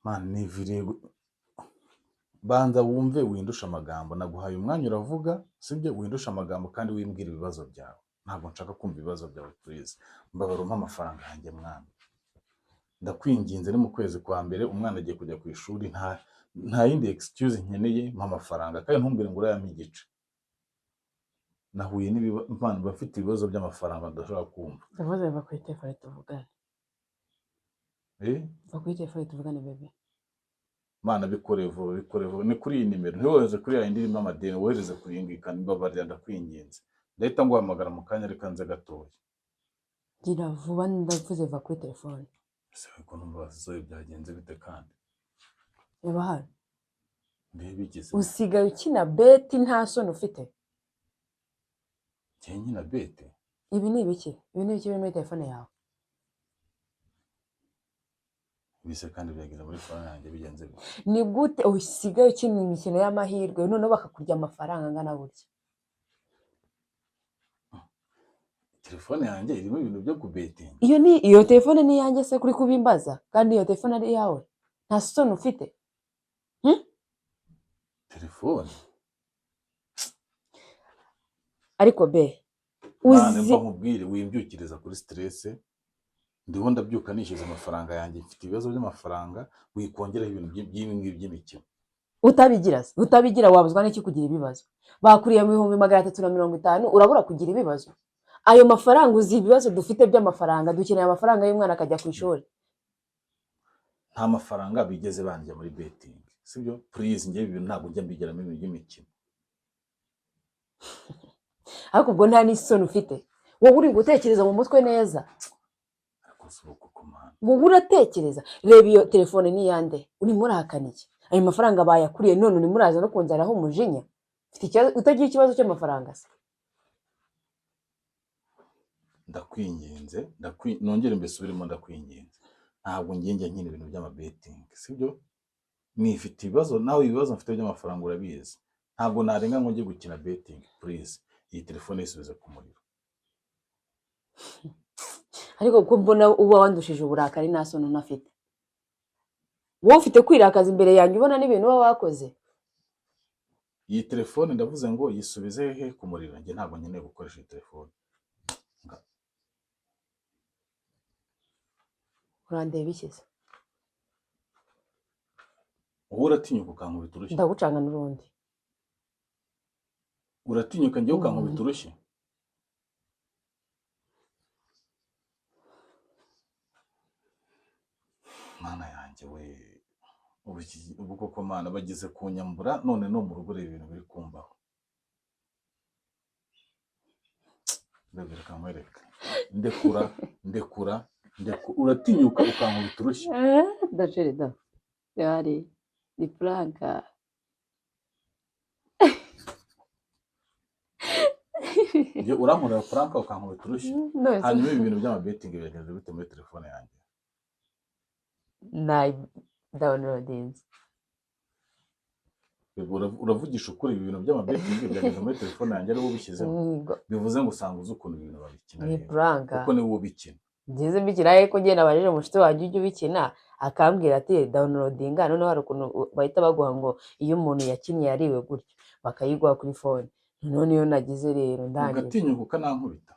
Man, niviriye banza wumve, windusha amagambo. Naguhaye umwanya uravuga, sibyo? Windusha amagambo kandi wimbwira ibibazo byawe. Ntabwo nshaka kumva ibibazo byawe, please. Mbabara umpe amafaranga yanjye mwana, ndakwinginze. Ni mu kwezi kwa mbere, umwana agiye kujya ku ishuri, nta yindi excuse nkeneye. Mpa amafaranga kandi ntumbwire ngo urayampa igice. Nahuye n'ibibazo, bafite ibibazo by'amafaranga ndashobora kumva. Ndavuze va kuri telefone tuvugane. Eh? Va kuri telefone tuvugane, bébé. Mana, bikore vuba, bikore vuba. Ni kuri iyi nimero, ntiwohereze kuri ya yindi irimo amadeni, wohereze kuri iyi ngiyi. Kandi mbabarira, ndakwinginze. Ndahita nguhamagara mu kanya, reka nze gatoya. Gira vuba, ndavuze va kuri telefone. Ese ko numva Zoe, byagenze bite kandi? Reba hano. Mbe bigize? Usigaye ukina bet, nta soni ufite? Njye nkina bet? Ibi ni ibiki? Ibi ni ibiki biri muri telefone yawe? Bise kandi byageze muri phone yanjye, bigenze bite? Ni gute usigaye ukina imikino y'amahirwe, noneho bakakurya amafaranga angana gutya? Telefone yanjye irimo ibintu byo kubetinga? Iyo ni iyo telefone ni iyanjye se kuri kubimbaza, kandi iyo telefone ari iyawe? Nta soni ufite? Telefone? Ariko be Mwana, uzi mba nkubwire, wimbyukiriza kuri stress. Ndiho ndabyuka nishyuza amafaranga yanjye, mfite ibibazo by'amafaranga, wikongeraho ibintu by'ibi ngibi by'imikino. Utabigira se, utabigira wabuzwa n'iki kugira ibibazo? Bakuriye mu 350,000, urabura kugira ibibazo? Ayo mafaranga, uzi ibibazo dufite by'amafaranga? Dukeneye amafaranga y'umwana akajya ku ishuri. Nta mafaranga bigeze bandya muri betting, sibyo? Please, njye ibi bintu ntabwo njya mbigiramo, ibintu by'imikino. Ariko ubwo nta n'isoni ufite? Wowe uri gutekereza mu mutwe neza? Ariko si uko, kumana. Wowe uratekereza? Reba, iyo telefone ni iyande? Urimo urahakana iki? Ayo mafaranga bayakuriye, none urimo uraza no kunzanaho umujinya. Ufite ikibazo, utagira ikibazo cy'amafaranga se? Ndakwinginze, nongere mbisubiremo, ndakwinginze, ntabwo ngiye njya nkina ibintu by'amabetingi, sibyo? Nifite ibibazo, nawe ibibazo mfite by'amafaranga urabizi. Ntabwo narenga ngo njye gukina betting. Please, iyi telefone yisubize ku muriro. Ariko kuko mbona uba wandushije uburakari, nta soni unafite? Wowe ufite kwirakaza imbere yanjye, ubona n'ibintu uba wakoze. Iyi telefone, ndavuze ngo yisubize hehe? Ku muriro. Njye ntabwo nkeneye gukoresha iyi telefone. Urandeba iki se? Wowe uratinyuka ukankubita urushyi? Ndagucanga n'urundi. Uratinyuka njyewe ukankubita urushyi? Mana yanjye we, ubu koko Mana, bageze kunyambura none no mu rugo. Reba ibintu biri kumbaho. Ndabireka nkwereke. Ndekura, ndekura, ndekura! Uratinyuka ukankubita urushyi? Ndacere da, yari ni prank. Njye urankorera prank ukankubita urushyi? None se? Hanyuma ibi bintu by'amabetingi biragenze bite muri telefone yanjye? Nayi downloadinze. Uravugisha ukuri, ibi bintu by'amabetingi byageze muri telefone yanjye ari wowe ubishyizemo? Yego. Bivuze ngo usanga uzi ukuntu ibintu babikina Ni rero. Prank. Kuko niwe ubikina. Ngize mbikina ariko njye nabajije umushuti wanjye ujya ubikina, akambwira ati downloadinga, noneho hari ukuntu bahita baguha ngo iyo umuntu yakinnye yariwe gutyo, bakayiguha kuri phone. Noneho niyo nagize rero, ndangije. Ugatinyuka ukanankubita?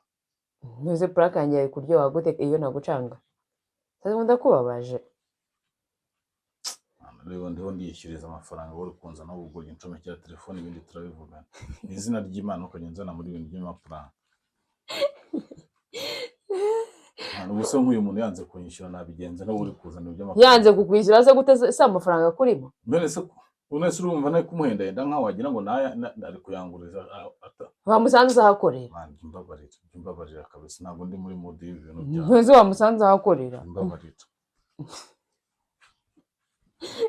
Ntuze prank yanjye yari kuryoha gute iyo nagucanga? Sasa ndakubabaje. Rero ndiho ndiyishyuriza amafaranga, wowe uri kunza nawe ubwo incomekera telefone, ibindi turabivugana. Mu izina ry'Imana, ukajya unzana muri ibintu by'amaprank. Ubu se nk'uyu muntu yanze kunyishyura nabigenza? Nawe uri kuzana ibintu by'amaprank. Yanze kukwishyura se gute se? Si amafaranga akurimo? None se none se urumva ntari kumuhendahenda nkaho wagira ngo naya ari kuyanguriza Wamusanze uzahakorera. Man, jya umbabarira, jya umbabarira kabisa, ntabwo ndi muri mood y'ibi bintu byawe. Ntuzi wamusanze ahakorera. Mbabarira.